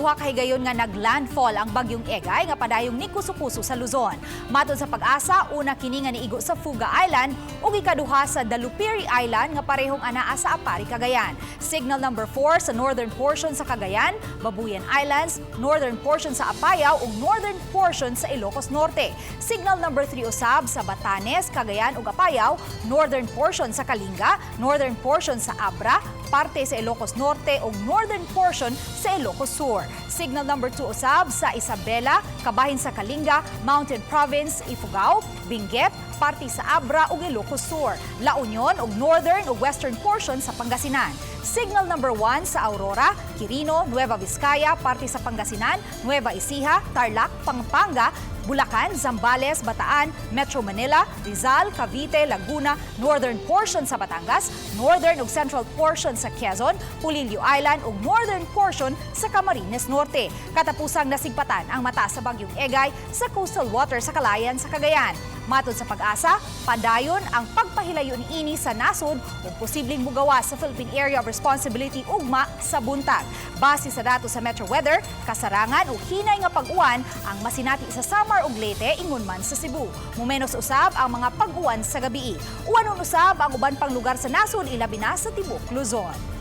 Ikaduha kahigayon nga naglandfall ang bagyong Egay nga padayong nikuso-kuso sa Luzon. Matod sa PAGASA, una kini nga niigo sa Fuga Island ug ikaduha sa Dalupiri Island nga parehong anaa sa Aparri, Cagayan. Signal number 4 sa northern portion sa Cagayan, Babuyan Islands, northern portion sa Apayao ug northern portion sa Ilocos Norte. Signal number 3 usab sa Batanes, Cagayan ug Apayao, northern portion sa Kalinga, northern portion sa Abra, parte sa Ilocos Norte ug northern portion sa Ilocos Sur. Signal number 2 usab sa Isabela, kabahin sa Kalinga, Mountain Province, Ifugao, Benguet, parte sa Abra ug Ilocos Sur, La Union ug northern ug western portion sa Pangasinan. Signal number 1 sa Aurora, Quirino, Nueva Vizcaya, parte sa Pangasinan, Nueva Ecija, Tarlac, Pampanga, Bulacan, Zambales, Bataan, Metro Manila, Rizal, Cavite, Laguna, northern portion sa Batangas, northern ug central portion sa Quezon, Polillo Island ug northern portion sa Camarines Norte. Katapusang nasigpatan ang mata sa bagyong Egay sa coastal water sa Kalayan sa Cagayan. Matod sa PAGASA, padayon ang pagpahilayo niini sa nasod ug posibleng mugawas sa Philippine Area of Responsibility ugma sa buntag. Base sa datos sa Metro Weather, kasarangan ug hinay nga pag-uwan ang masinati sa Samar ug Leyte ingon man sa Cebu. Mumenos usab ang mga pag-uwan sa gabii. Uwanon usab ang uban pang lugar sa nasod, ilabi na sa tibuok Luzon.